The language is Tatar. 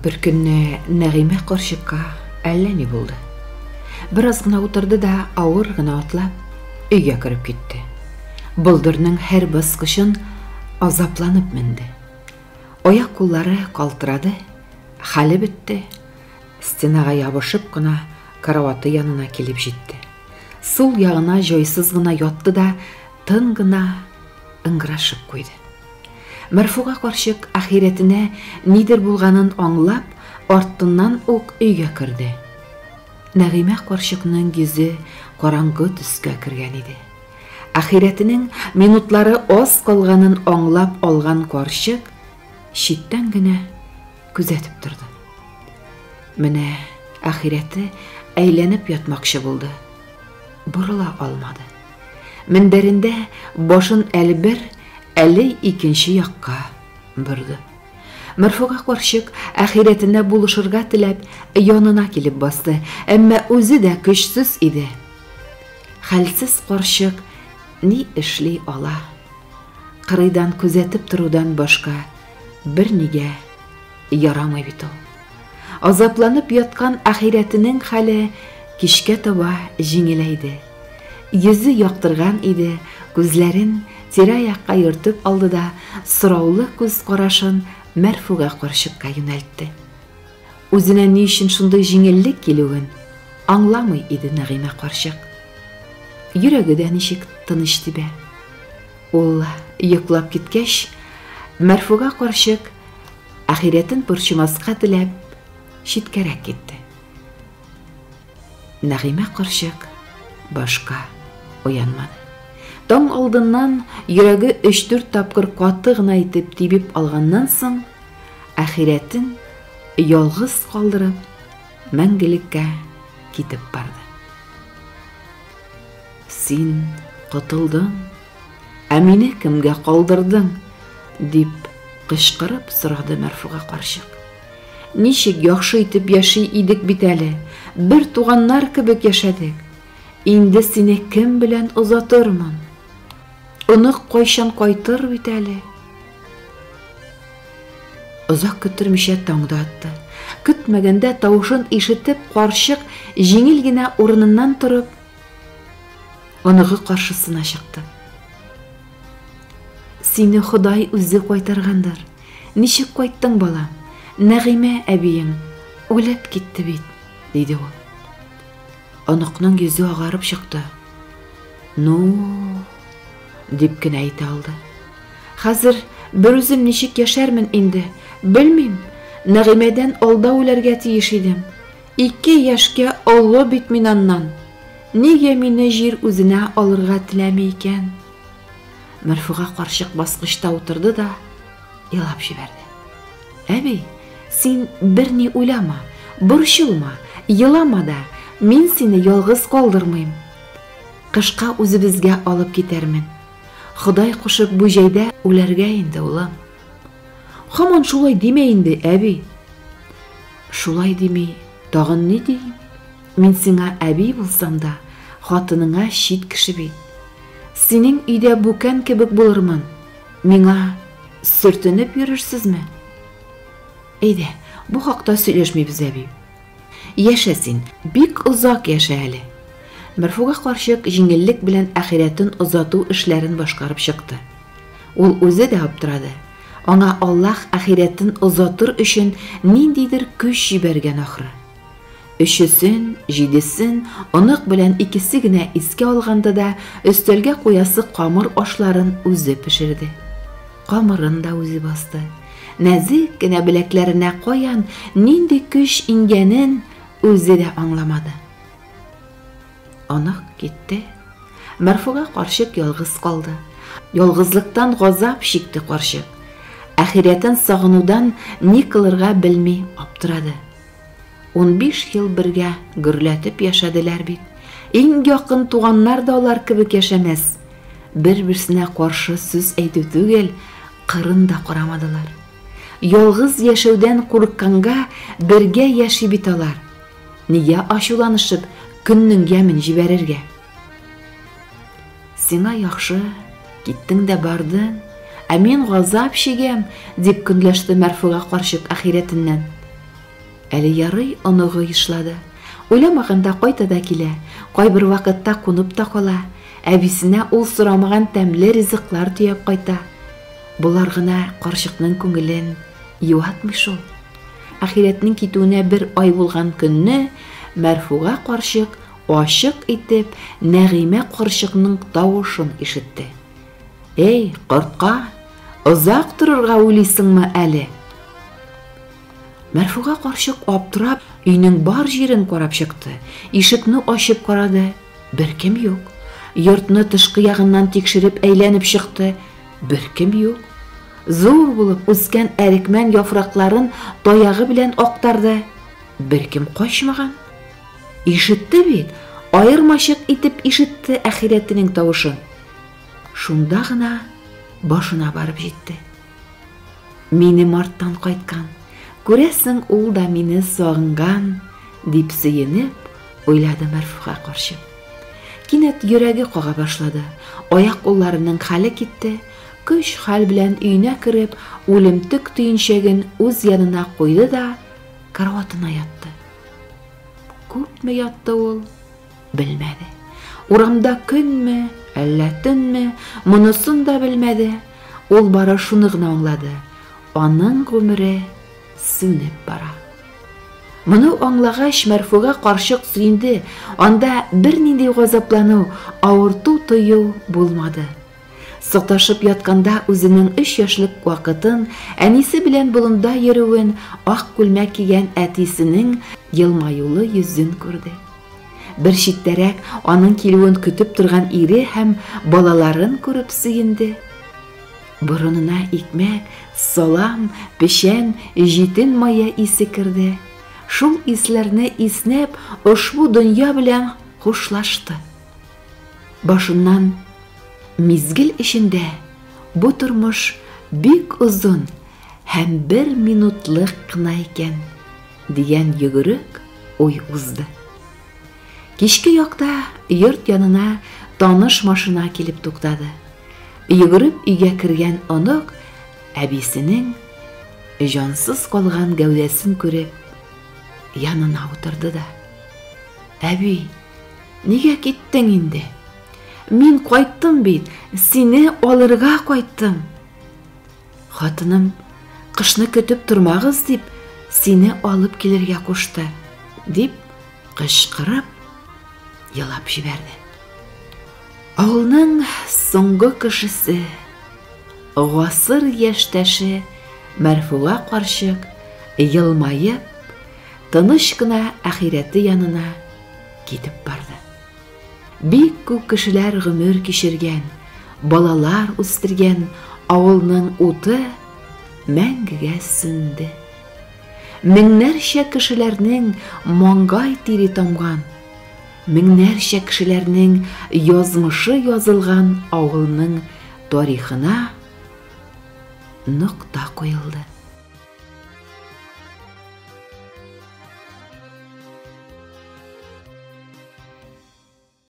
Бер көнне Нәгыймә карчыкка әллә ни булды. Бераз гына утырды да авыр гына атлап өйгә кереп китте. Болдырның һәр баскычын азапланып менде. Аяк куллары калтырады, хәле бетте. Стенага ябышып кына караваты янына килеп җитте. Сул ягына җайсыз гына ятты да тын гына ыңгырашып куйды. Мәрфуга карчык ахирәтенә нидер булганын аңлап, артыннан ук өйгә керде. Нәгыймә карчыкның йөзе караңгы төскә кергән иде. Ахирәтенең минутлары аз калганын аңлап алган карчык читтән генә күзәтеп торды. Менә ахирәте әйләнеп ятмакчы булды. Борыла алмады. Мендәрендә башын әле бер, әле икенче якка борды. Мәрфуга карчык ахирәтенә булышырга теләп янына килеп басты, әмма үзе дә көчсез иде. Хәлсез карчык ни эшли ала? Кырыйдан күзәтеп торудан башка бернигә ярамый бит ул. Азапланып яткан ахирәтенең хәле кичкә таба җиңеләйде. Йөзе яктырган иде, күзләрен тирә-якка йөртеп алды да сораулы күз карашын Мәрфуга карчыкка юнәлтте. Үзенә ни өчен шундый җиңеллек килүен аңламый иде Нәгыймә карчык. Йөрәге дә ничек тыныч тибә. Ул йоклап киткәч, Мәрфуга карчык ахирәтен борчымаска теләп, читкәрәк китте. Нәгыймә карчык башка уянмады. Таң алдыннан йөрәге өч-дүрт тапкыр каты гына итеп тибеп алганнан соң, ахирәтен ялгыз калдырып, мәңгелеккә китеп барды. Син котылдың, ә мине кемгә калдырдың? дип кычкырып сорады Мәрфуга карчык. Ничек яхшы итеп яши идек бит әле, бер туганнар кебек яшәдек. Инде сине кем белән озатырмын? Онык кайчан кайтыр бит әле? Озак көттермичә таң да атты. Көтмәгәндә тавышын ишетеп, карчык җиңел генә урыныннан торып, оныгы каршысына чыкты. Сине Ходай үзе кайтаргандыр. Ничек кайттың, балам? Нәгыймә әбиең үлеп китте бит, диде ул. Оныкның йөзе агарып чыкты. Ну, дип кенә әйтә алды. Хәзер бер үзем ничек яшәрмен инде, белмим. Нәгыймәдән алда үләргә тиеш идем. 2 яшькә олы бит мин аннан. Нигә мине җир үзенә алырга теләми икән? Мәрфуга карчык баскычта утырды да елап җибәрде. Әби, син берни уйлама, борчылма, елама да, мин сине ялгыз калдырмыйм. Кышка үзебезгә алып китәрмен. Ходай кушып бу җәйдә үләргә инде, улым. Һаман шулай димә инде, әби. Шулай дими, тагын ни дим? Мин сиңа әби булсам да, хатыныңа чит кеше бит. Синең өйдә бүкән кебек булырмын. Миңа сөртенеп йөрерсезме? Әйдә, бу хакта сөйләшмибез, әби. Яшә син, бик озак яшә әле. Мәрфуга карчык җиңеллек белән ахирәтен озату эшләрен башкарып чыкты. Ул үзе дә аптырады. Аңа Аллаһ ахирәтен озатыр өчен ниндидер көч җибәргән ахры. Өчесен, җидесен, онык белән икесе генә искә алганда да өстәлгә куясы камыр ашларын үзе пешерде. Камырын да үзе басты. Нәзек кенә беләкләренә каян нинди көч иңгәнен үзе дә аңламады. Онык китте. Мәрфуга карчык ялгыз калды. Ялгызлыктан газап чикте карчык. Ахирәтен сагынудан ни кылырга белми аптырады. 15 ел бергә гөрләтеп яшәделәр бит. Иң якын туганнар да алар кебек яшәмәс. Бер-берсенә каршы сүз әйтү түгел, кырын да карамадылар. Ялгыз яшәүдән курыкканга бергә яши бит алар. Нигә ачуланышып көннең ямен җибәрергә? Сиңа яхшы, киттең дә бардың, ә мин газап чигәм, дип көнләште Мәрфуга карчык ахирәтеннән. Әле ярый оныгы ешлады. Уйламаганда кайта да килә, кайбер вакытта кунып та кала. Әбисенә ул сорамаган тәмле ризыклар төяп кайта. Болар гына карчыкның күңелен юатмый шул. Ахирәтнең китүенә бер ай булган көнне Мәрфуга карчык ачык итеп Нәгыймә карчыкның тавышын ишетте. Эй, кортка, озак торырга уйлыйсыңмы әле? Мәрфуга карчык аптырап, өйнең бар җирен карап чыкты. Ишекне ачып карады, беркем юк. Йортны тышкы ягыннан тикшереп әйләнеп чыкты, беркем юк. Зур булып үскән әрекмән яфракларын таягы белән актарды, беркем качмаган. Ишетте бит, аермачык итеп ишетте әхирәтенең тавышын. Шунда гына башына барып җитте. Минем арттан кайткан, күрәсең, ул да мине сагынган, дип сөенеп уйлады Мәрфуга карчык. Кинәт йөрәге кага башлады, аяк-кулларының хәле китте, көч-хәл белән өенә кереп, үлемтек төенчәген үз янына куйды да караватына ятты. Күпме ятты ул, белмәде. Урамда көнме, әллә төнме, монысын да белмәде. Ул бары шуны гына аңлады. Аның гомере сүнеп бара. Моны аңлагач, Мәрфуга карчык сөенде. Анда бернинди газаплану, авырту тою булмады. Саташып ятканда үзенең өч яшьлек вакытын, әнисе белән болында йөрүен, ак күлмәк кигән әтисенең елмаюлы йөзен күрде. Бер читтәрәк аның килүен көтеп торган ире һәм балаларын күреп сөенде. Борынына икмәк, салам, печән, җитен мае исе керде. Шул исләрне иснәп, ошбу дөнья белән хушлашты. Башыннан мизгел эчендә бу тормыш бик озын һәм бер минутлык кына икән, дигән йөгерек уй узды. Кичке якта йорт янына таныш машина килеп туктады. Йөгереп өйгә кергән онык әбисенең җансыз калган гәүдәсен күреп, янына утырды да. Әби, нигә киттең инде? Мин кайттым бит, сине алырга кайттым. Хатыным, кышны көтеп тормагыз дип, сине алып килергә кушты, дип кычкырып елап җибәрде. Авылның соңгы кешесе, гасыр яшьтәше Мәрфуга карчык елмаеп, тыныч кына ахирәте янына китеп барды. Бик күп кешеләр гомер кичергән, балалар үстергән авылның уты мәңгегә сүнде. Меңнәрчә кешеләрнең маңгай тире тамган, меңнәрчә кешеләрнең язмышы язылган авылның тарихына нокта куелды.